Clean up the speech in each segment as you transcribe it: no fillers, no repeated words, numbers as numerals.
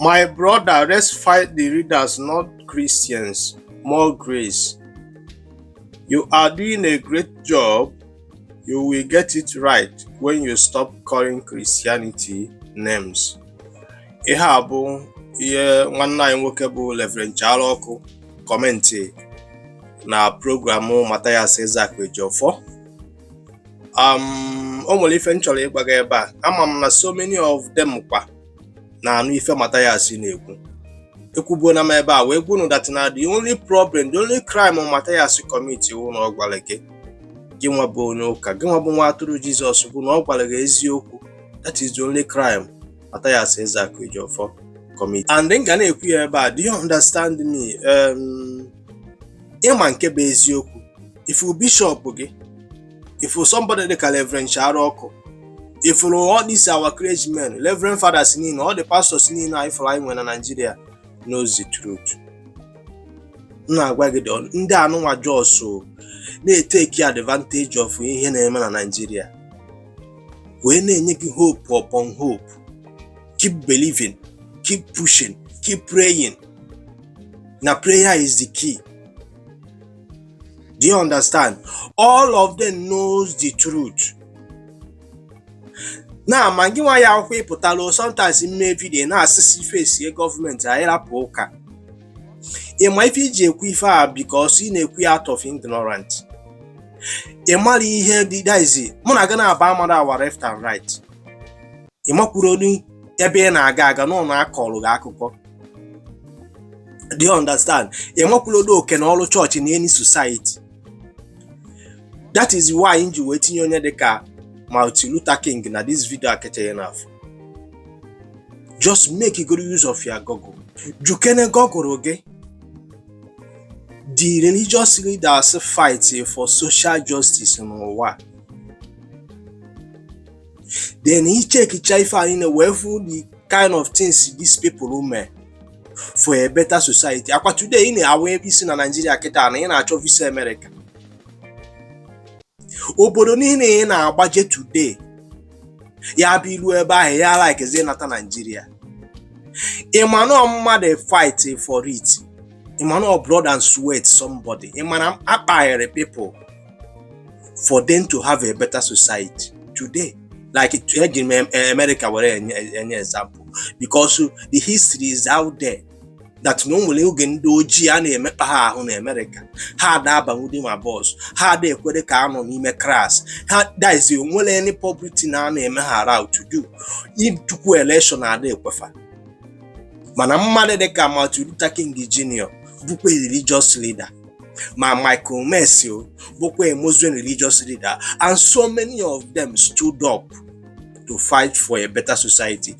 My brother, let's fight the leaders, not Christians. More grace. You are doing a great job. You will get it right when you stop calling Christianity names. Ihe a bụ ihe nwanne anyị nwoke bụ Reverend Chalọkụ comment na program Mathias Ezeaku Ejiofor. O nwere ife m chọrọ ịgwa gị ebe a. Ama m na so many of them kwa na-anụ ife Mathias na-ekwu. Ekwubuona m ebe a wee gwunu that na the only problem, the only crime Mathias commit wụ na ọ gwara gị, gị nwa bụ onye ụka, gị nwa bụ nwa atụrụ Jizọs, bụ na ọ gwara gị eziokwu. That is the only crime Mathias Ezeaku Ejiofor commit, and m ga na-ekwu ya ebe a. Do you understand me? Ịma nke bụ eziokwu, ifu bishọp gị, ifu somebody dịka Reverend Charọkụ, ifuru all these our clergymen, reverend fathers niile, all the pastors niile anyị fụrụ anyị nwere na Nigeria knows the truth. M na-agwa gị, ndị anụnwa just na-eteki advantage of ihe na-eme na Nigeria wee na-enye gị hope upon hope. Keep believing, keep pushing, keep praying, na prayer is the key. Do you understand? All of them knows the truth. Na ma gị nwa ya akwụkwọ ịpụtala, sometimes mme video na-asịsị fesie gọọmenti anyị rapụ ụka. Ị ma ife iji ekwu ife a, because ị na-ekwu ya out of ignorant. Ị mara ihe dị daizi mụ na gị na-aba amara our left and right. Ị makwuru olu ebe ị na-aga aga n'ụlọ akọrọ gị akụkọ. Do you understand? Ị makwuru olu oke na ọrụ chọọchị na any society. That is why m ji wee tinye onye dịka Martin Luther King na this video akechaghị n'afọ. Just make good use of your Google. Jukene Google gị, the religious leaders fight for social justice n'ụwa. Then ichekicha ife a niile wee fụ the kind of things these people mee for a better society. Akwa today ị na-awa isi na Nigeria kịta na ị na-achọ visa America. Obodo niile ị na-agbaje today, ya bụ ilu ebe ahụ ya like ịnata Nigeria. Ị ma na mmadụ fight for it? Ị ma na blood and sweat somebody? Ị ma na akpaghịrị people for them to have a better society today? Like eji m America were enye example because the history is out there that na o nwere oge ndị ojii a na-emekpa ha ahụ na America. Ha ada abanwude ma bus, ha ada ekwere ka anọ n'ime class ha. That is, nwere any poverty na a na-eme ha allow to do ịtukwu election, ada ekwefa. Mana mmadụ dịka Martin Luther King Jr. bụkwa religious leader, ma Malcolm X o bụkwa a Muslim religious leader, and so many of them stood up to fight for a better society,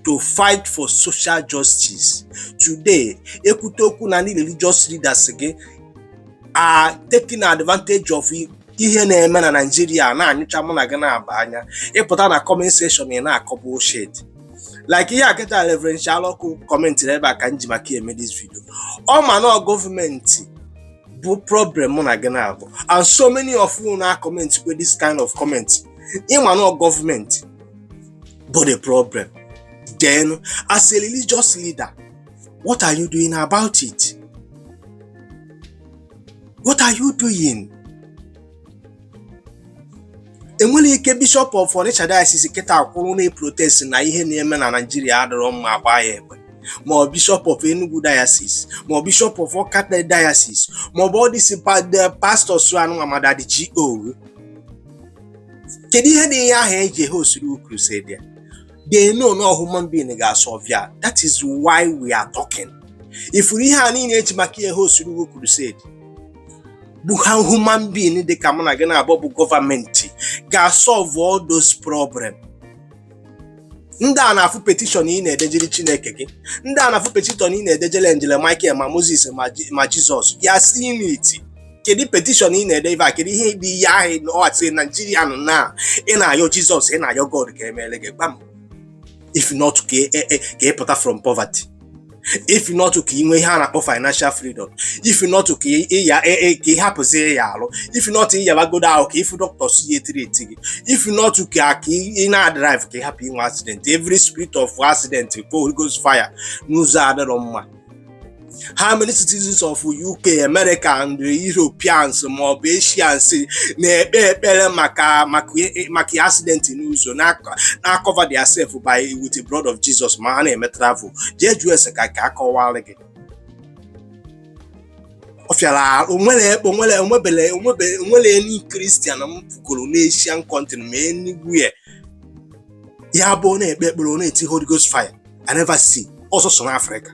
to fight for social justice. Today ekwute okwu na ndị religious leaders gị are taking advantage of ihe na-eme na Nigeria, na-anyụcha mụ na gị na-aba anya. Ịpụta na comment section, ị na-akọ bullshit like ihe a kịta Reverend Shalọkụ commentịrị ebe a ka m ji maka eme this video. Ọ ma na gọọmenti bụ problem mụ na gị na-abụ, and so many of you na comment kwe this kind of comment. Ịma na gọọmenti bụ the problem, then as a religious leader, what are you doing about it? What are you doing? Enwere ike Bishop of Onitsha Diocese kịta kwụrụ na protest na ihe na-eme na Nigeria adịrọ mma, agba ya egbe, ma ọ Bishop of Enugu Diocese, ma ọ Bishop of Awka Diocese, ma ọ bụ all these pastors anụ ma Daddy G.O. Kedu ihe dị ihe ahụ eji hostiri crusade ya? They know na human being ga-asolve ya. That is why we are talking. Ifuru ihe a niile eji maka ihe hostiri crusade bụ ha human being dị ka mụ na gị na-abụ bụ gọọmenti ga-solve all those problem. Ndị a na-afụ petition ị na-edejere Chineke gị, ndị a na-afụ petition ị na-edejere Angel Michael, ma Moses, ma Jizọs ya seeing it. Kedu petition ị na-ede ife a? Kedu ihe dị ihe ahụ ọsị Naijiria nọ na ị na-ayọ Jizọs, ị na-ayọ God ka emere gị? Gbam, if not ka ị pụta from poverty. If not ka ị nwee ihe a na-akpọ financial freedom, if not ka ị ya ka ị hapụzi ịya arụ, if not ịyabagodo ahụ ka ifu dọkịta si ya etiri eti gị, if not ka ị na-adrive ka ị hapụ inwe accident, every spirit of accident, Holy Ghost fire n'ụzọ adịrọ mma. How many citizens of UK, America and Europeans ma ọ bụ Asians na-ekpe ekpere maka accident n'ụzọ, na-cover their by with the blood of Jesus ma ha na-eme travel? Jee jụọ ese ka akọwalụ gị. Ọ fịara onwere onwere onwebele onwebe onwere any Christian m fugoro n'Asian continent ma anywhere ya bụ ọ na-ekpe ekpere, ọ na-eti "Holy Ghost fire". I never see. Ọsọsọ n'Africa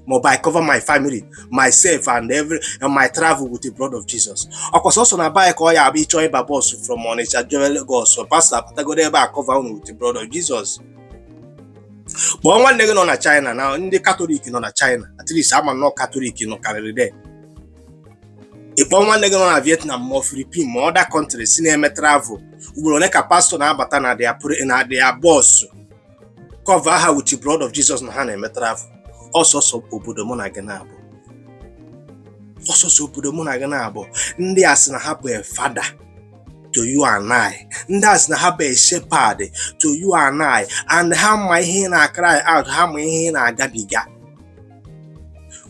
ma ọ bụ "I cover my family, myself and every and my travel with the blood of Jesus". Ọkwa sọsọ na be anyị ka ọ ya abụ ịchọ ịba bus from Onitsha jebe Lagos, pastor apụtagodo ebe a cover unu with the blood of Jesus. Kpọọ nwanne gị nọ na China, na ndị Katọlik nọ na China, at least ama nọ Katọlik nọ karịrị there. Ịkpọọ nwanne gị nọ na Vietnam ma ọ Philippines ma other countries si na-eme travel, ugboro ole ka pastor na-abata na their bus cover ha with the blood of Jesus na ha na-eme travel? Ọsọsọ obodo mụ na gị na-abụ, ọsọsọ obodo mụ na gị na-abụ. Ndị a sị na ha bụ a father to you and I, ndị a sị na ha bụ a shepherd to you and I, and ha ma ihe ị na-cry out, ha ma ihe ị na-agabiga.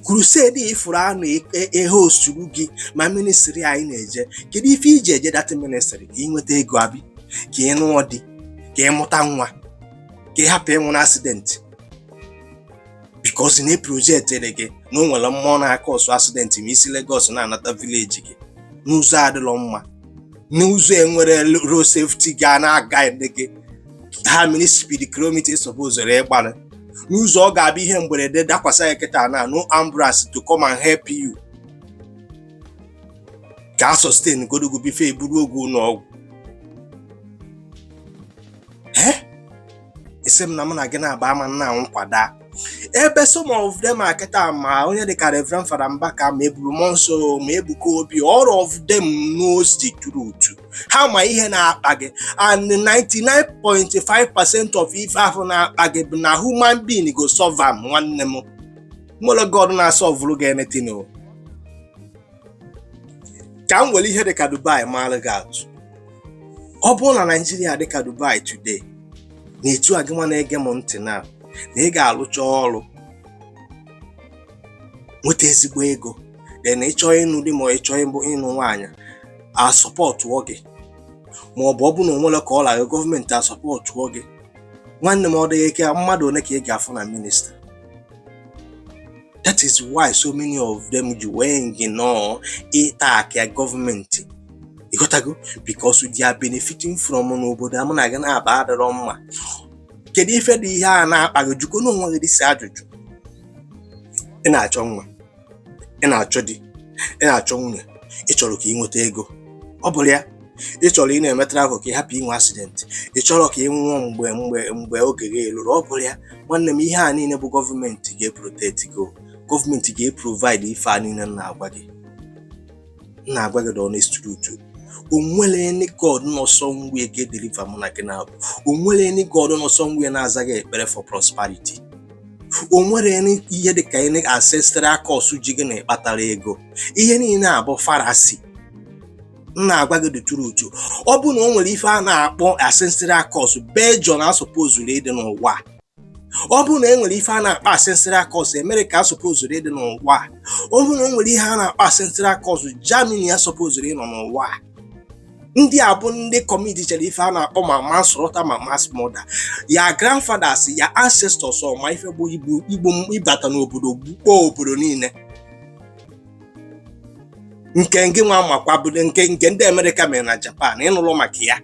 Crusade ifuru a na-ehe osuru gị ma ministry anyị na-eje, kedu ife iji eje that ministry? Ka ị nweta ego, abi ka ị nụọ di, ka ị mụta nwa, ka ị hapụ ịnwụ na accident, because na project dị gị na o nwere mmụọ na-aka ọsụ accident ma isi Lagos na-anata village gị n'ụzọ adịrọ mma, n'ụzọ enwere road safety ga na-aga gị, how many speed kilometer suppose ịgbara n'ụzọ. Ọ ga-abịa ihe mberede dakwasị ya kịta na no ambulance to come and help you ka a sustain godogo before eburu oge ụlọ ọgwụ. Eh, isi m na mụ na gị na-aba ama nna nkwada ebe some of them are kịta, ma onye dịka Reverend Fada Mbaka, ma Ebube Mmụọ Nsọ, ma Ebuka Obi, all of them knows the truth. Ha ma ihe na-akpa gị, and 99.5% of ife ahụ na-akpa gị bụ na human being go solve am. Nwanne m, nwere God na-asolvụrụ gị anything o. Ka m were ihe dịka Dubai mara gị atụ. Ọ bụrụ na Naijiria dịka Dubai today, na etu a gị nwa na-ege m ntị na ị ga-alụcha ọrụ nweta ezigbo ego, then ị chọọ ịnụ di ma ị chọọ ịnụ nwaanyị, asupportụọ gị, ma ọ bụ ọ bụ na onwere ka ọ lara gọọmenti asupportụọ gị, nwanne m, ọ dịghị ike mmadụ one ka ị ga-afụ na minister. That is why so many of them ji wee ignore ịta aka gọọmenti, ịghọtago? Because they are benefiting from n'obodo a mụ na gị na-aba adịrọ mma. Kedu ife dị ihe a na-akpa gị? Jụkọ n'onwe gị dịsị ajụjụ. Ị na-achọ nwa, ị na-achọ di, ị na-achọ nwunye, ị chọrọ ka ị nweta ego, ọ bụrụ ya ị chọrọ ị na-eme travel ka ị hapụ inwe accident, ị chọrọ ka ị nwụọ mgbe oge gị eruru, ọ bụrụ ya. Nwanne m, ihe a niile bụ gọọmenti ga-eprotect gị, gọọmenti ga-eprovide ife a niile m na-agwa gị. M na-agwa gị the honest truth. Onwere any God nọ somewhere ga-edeliver mụ na gị na-abụ? Onwere any God nọ somewhere na-aza gị ekpere for prosperity? Onwere any ihe dịka any ancestral curse ji gị na ịkpatara ego? Ihe niile abụ fallacy. M na-agwa gị the truth. Ọ bụ na o nwere ife a na-akpọ ancestral curse, Belgium asupposuru ịdị n'ụwa. Ọ bụrụ na e nwere ife a na-akpọ ancestral curse, America asupposuru ịdị n'ụwa. Ọ bụrụ na o nwere ihe a na-akpọ ancestral curse, Germany asupposuru ịnọ n'ụwa. Ndị a bụ ndị committee chere ife a na-akpọ ma manslaughter ma mass murder. Ya grandfathers, ya ancestors, ọma ife bụ igbu igbu ịbata n'obodo, gbukpọọ obodo niile. Nke ngị nwa makwa bụ nke ndị Amerịka mere na Japan, ịnụrụ maka ya.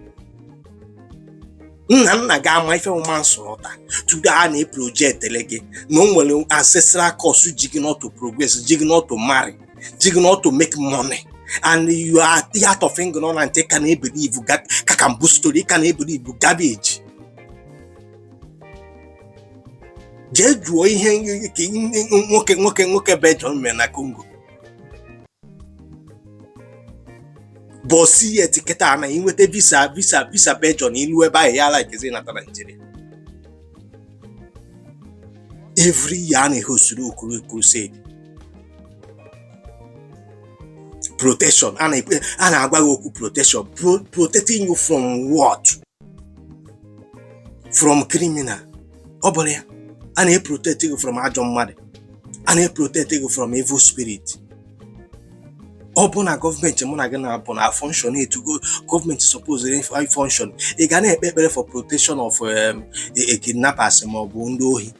Nna nna gị ama ife bụ manslaughter? Tupu a na-eprojectele gị na o nwere ancestral curse ji gị not to progress, ji gị not to marry, ji gị not to make money, and you are out of ignorant ka na-ebelieve kakambu story, ka na-ebelieve garbage. Jee jụọ ihe ka nwoke Belgium mere na Congo bọsi ya etiketa na inweta visa Belgium ilu ebe ahụ ya like nata Nigeria. Every year a na-ehosturu okuru crusade protection. A na-agwa gị okwu protection, protecting you from what? From criminal. Ọ bụrụ ya, a na-eprotect gị from ajọ mmadụ, a na-eprotect gị from evil spirit. Ọ bụ na gọọmenti mụ na gị na-abụ na function etu gọọmenti suppose function, ị ga na-ekpe ekpere for protection of kidnappers ma ọ bụ ndị ohi?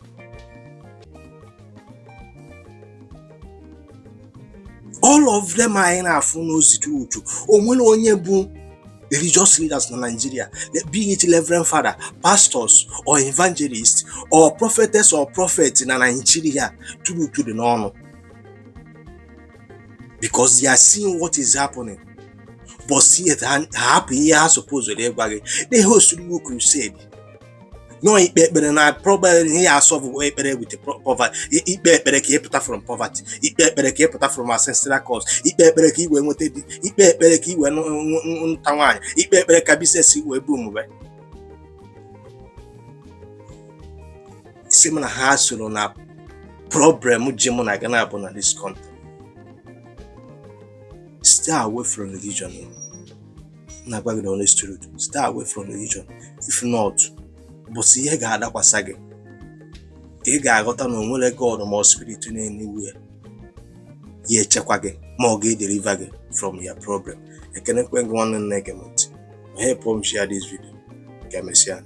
All of them anyị na-afụ n'ozitu uchu, o nwere onye bụ religious leaders na Nigeria, be it reverend father, pastors or evangelist or prophetess or prophet na Nigeria tụrụ uchu dị n'ọnụ, because they are seeing what is happening, but see it, ha hapụ ihe ha suppose ịgwa gị na-ehosturu crusade nọọ ikpe ekpere na problem ihe ya asolve ekpere with poverty, ikpe ekpere ka ị pụta from poverty, ikpe ekpere ka ị pụta from ancestral curse, ikpe ekpere ka ị wee nweta di, ikpe ekpere ka ị wee nụta nwaanyị, ikpe ekpere ka business wee boom. Sị m na ha soro na problem ji mụ na gị na-abụ na this country. Stay away from religion. Na-agwa gị the honest truth, stay away from religion. If not, bụsị ihe ga-adakwasa gị ka ị ga-aghọta na o nwere God ma spirit na-anywhere ya echekwa gị ma ọ ga-edeliver gị from your problem. Ekenekwe gị, nwanne m na-ege m ntị. Help m share this video. Ka emesịa.